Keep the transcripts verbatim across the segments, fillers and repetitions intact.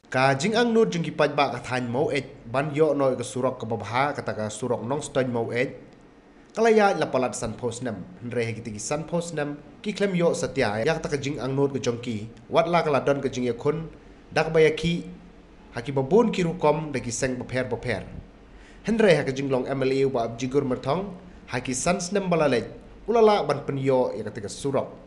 Ka jingangnud jong ki paidbah ka thaiñ Maweit ban ïoh noh ïa ka surok kaba bha, kata ka surok Nongstoiñ Maweit, ka la ïaid la palat sanphew snem. Hynrei ha kita ki sanphew snem ki khlem ïoh satia ïa kata ka jingangnud ka jong ki, wat la ka la don ka jingïakhun da kaba ïakhih ha kiba bun ki rukom da ki seng bapher bapher. Hynrei ha ka jinglong M L A u Bah Abjigur Myrthong, ha ki san snem ba la leit, u la lah ban pynïoh ïa kata ka surok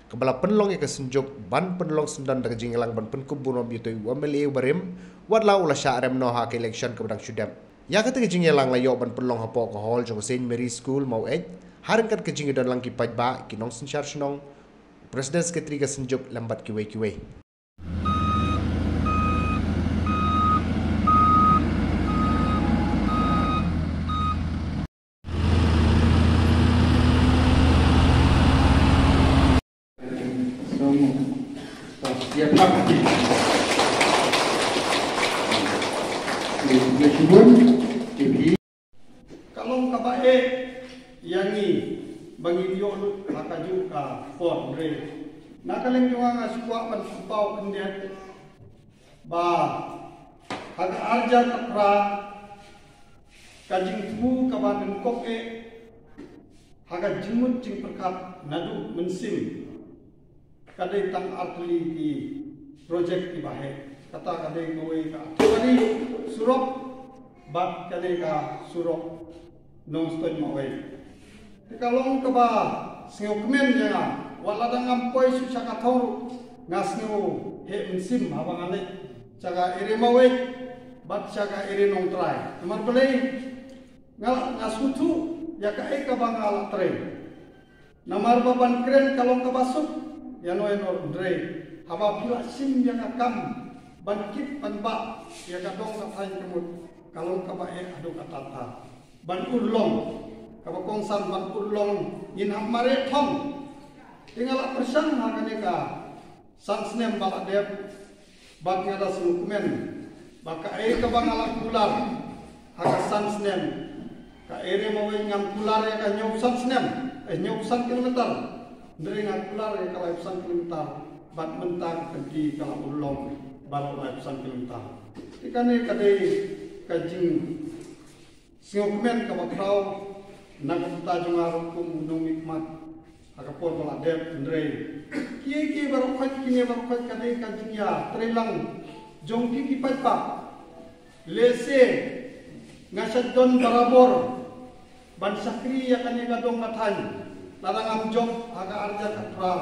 kaba la pynlong ïa ka Synjuk ban pynlong syndon da ka jingïalang ban pynkup burom ïa uto u M L A uba rim, wat la u la shah rem noh ha ka election kaba dang shu dep. Ïa kata ka jingïalang la ïoh ban pynlong hapoh ka hall jong ka Saint Mary School Maweit, ha ryngkat ka jingïadon lang ki paidbah, ki nongsynshar shnong, u President Secretary ka Synjuk lem bad kiwei kiwei. Ka long kaba eh ïa ngi ba ngin ïoh lut ha kajuh ka por, hynrei na ka liang jong nga nga sngewkwah ban pynpaw khyndiat ba ha ka arhajar khatphra ka jingthmu kaba nyngkong eh ha ka jingmut jingpyrkhat naduh mynsiem ka dei tang artylli ki projek kiba heh. Kata ka dei kawei ka artylli surok bad ka dei ka surok Nongstoiñ Maweit. Te ka long kaba sngewkmen ïa nga, wat la dang ngam poi shuh sha ka thong ruh nga sngew heh mynsiem haba nga leit sha ka area Maweit bad sha ka area Nongtrai. Namar balei? Nga la, nga sngewthuh ïa kaei kaba nga la trei. Namar ba ban kren ka long kaba suk ïano ïano, hynrei haba phi la shim ïa ka kam ban kit ban bah ïa ka dong ka thaiñ ka mut, ka long kaba eh haduh katta katta. Ban urlong, kaba kongsan ban urlong, ngin hap mareh thong. Te nga la pyrshang ha kane ka san snem ba la dep, bad nga da sngewkmen ba kaei kaba nga la kular ha ka san snem, ka area Maweit ngam kular ïa ka hynñiewphew san snem, eh, hynñiewphew san kilometer. Hynrei nga kular ïa ka laiphew san kilometer, bad mynta ka kynti ka la urlong baroh laiphew san kilometer. Te kane ka dei ka jing sngewkmen kaba khraw na ka bynta jong nga ruh kum u nongmihkhmat ha ka por ba la dep, hynrei kiei kiei baroh khoit, kine baroh khoit ka dei ka jingïatreilang jong ki ki paidbah. Lehse nga shait don barabor ban shakri ïa kane ka dong ka thaiñ, lada ngam jop ha ka arhajar khatphra,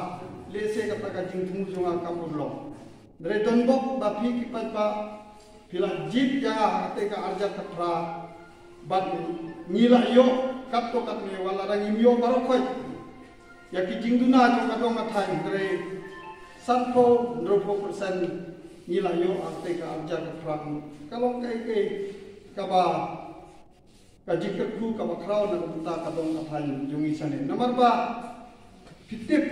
lehse kata ka jingthmu jong nga kam urlong. Hynrei don bok ba phi ki paidbah phi la jied ïa nga ha kata ka arhajar khatphra, bad ngi la ïoh katto katne, wat la dang ngim ïoh baroh khoit ïa ki jingduna jong ka dong ka thaiñ, hynrei sanphew hynriewphew percent ngi la ïoh ha kata ka arhajar khatphra. Ka long kaei kaei kaba ka jingkyrkhu kaba khraw na ka bynta ka dong ka thaiñ jong ngi shane. Namar ba phi tip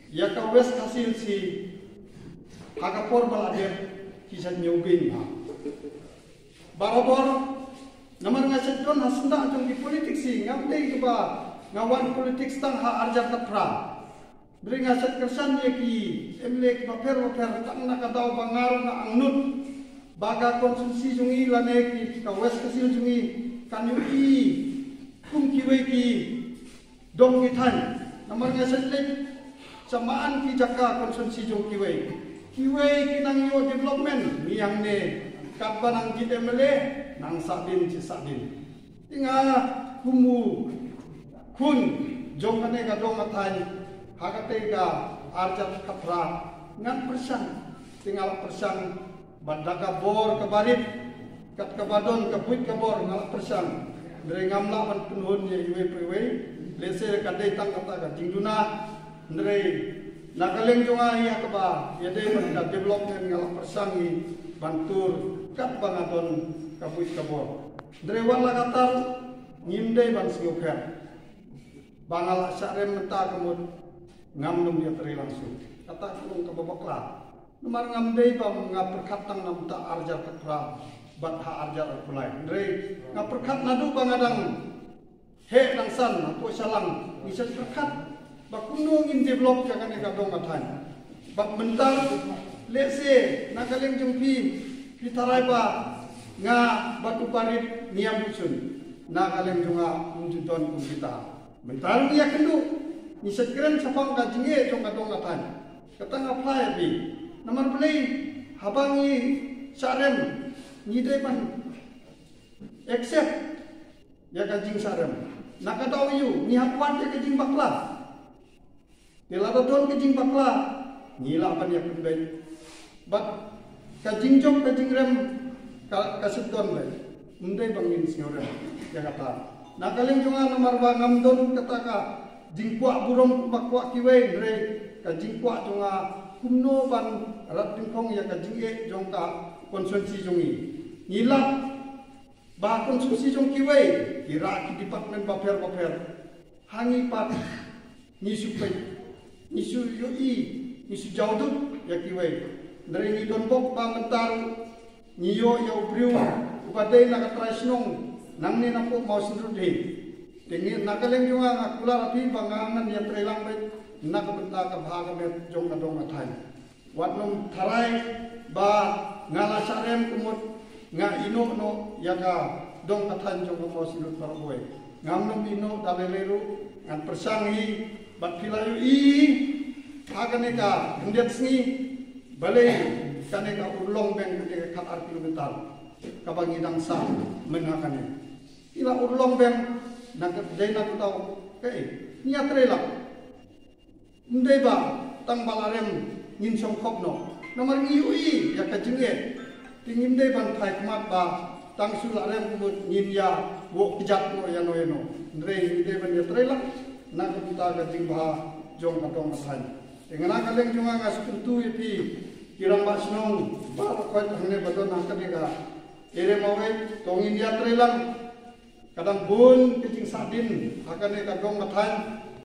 ïa ka West Khasi Hills hi ha ka por ba la dep ki shait ñiewbeiñ bha. Barabor, namar nga shait don ha syndah jong ki politics hi, ngam dei kaba nga wan politics tang ha arhajar khatphra. Hynrei nga shait kyrshan ïa ki M L A kiba pher ba pher, tang na ka daw ba nga ruh nga angnud ba ka constituency jong ngi lane ki ka West Khasi Hills jong ngi kan ïohi kum kiwei ki dong ki thaiñ. Namar nga shait leit sha man ki jaka constituency jong kiwei, kiwei ki nang ïoh development, ngi hangne katba nang jied M L A nang sahdien shi sahdien. Te nga kum u khun jong kane ka dong ka thaiñ ha kata ka arhajar khatphra ngan pyrshang, te nga la pyrshang bad da ka bor kaba rit, kat kaba don ka buit ka bor nga la pyrshang. Hynrei ngam lah ban pynhun ïa iwei pa iwei, lehse ka dei tang kata ka jingduna. Hynrei na ka liang jong nga ïa kaba ïadei bad ka development nga la pyrshang hi ban tur kat ba nga don ka buit ka bor. Hynrei wat la katta ruh ngim dei ban sngewpher ba nga la shah rem mynta ka mut ngam nym ïatreilang shuh. Kata ka long kaba bakla. Namar ngam dei ba nga pyrkhat tang na bynta arhajar khatphra bad ha arhajar arphew lai. Hynrei nga pyrkhat naduh ba nga dang heh dang san hapoh Shillong, ngi shait pyrkhat ba kumno ngin develop ïa kane ka dong ka thaiñ. Bad mynta Lehse na ka liang jong phi, phi tharai ba nga bad u Parit ngi ïam buh shun. Na ka liang jong nga ym ju don kum kita. Mynta ruh ngi ïakynduh, ngi sa kren shaphang ka jingeh jong ka dong ka thaiñ. Kata nga phla ïa phi. Namar balei? Haba ngi shah rem, ngi dei ban accept ïa ka jingshah rem. Na ka daw aïu? Ngi hap wad ïa ka jingbakla. Te lada don ka jingbakla, ngi lah ban ïakynduh. Bad ka jingjop ka jingrem ka, ka shu don beit. Ym dei ba ngin sngewrem ïa kata. Na ka liang jong nga, namar ba ngam don kata ka jingkwah burom kumba kwah kiwei, hynrei ka jingkwah jong nga kumno ban rat dyngkhong ïa ka jingeh jong ka constituency jong ngi. Ngi lap ba constituency jong kiwei ki rah ki department bapher bapher. Ha ngi pat ngi shu peit, ngi shu ïohi, ngi shu jaw dud ïa kiwei. Hynrei ngi don bok ba mynta ruh ngi ïoh ïa u briew uba dei na ka trai shnong nangne na poh Mawsynrut hi. Te ngi, na ka liang jong nga, nga kular ïa phi ba nga ngan ïatreilang beit na ka bynta ka bha ka miat jong ka dong ka thaiñ. Wat nym tharai ba nga la shah rem ka mut nga ïehnoh noh ïa ka dong ka thaiñ jong ka Mawsynrut para boi. Ngam nym ïehnoh da lei lei ruh, ngan pyrshang hi. Bad phi la ïohi ha kane ka khyndiat sngi, balei kane ka Urlong Beng kane ka khat ar kilometer kaba ngi dang sah mynta kane. Phi la Urlong Beng na ka dei na ka daw kaei, ngi ïatreilang. Ym dei ba tang ba la rem ngin shong khop noh. Namar ngi ïohi ïa ka jingeh. Te ngim dei ban phai khmat ba tang shu la rem kumut ngin ïa woh kjat noh ïano ïano. Hynrei ngi dei ban ïatreilang na ka bynta ka jingbha jong ka dong ka thaiñ. Te nga na ka liang jong nga nga sngewthuh ïa phi ki rangbah shnong baroh khoit hangne ba don ha kane ka area Mawei, to ngin ïatreilang. Ka dang bun ka jingsahdien ha kane ka dong ka thaiñ.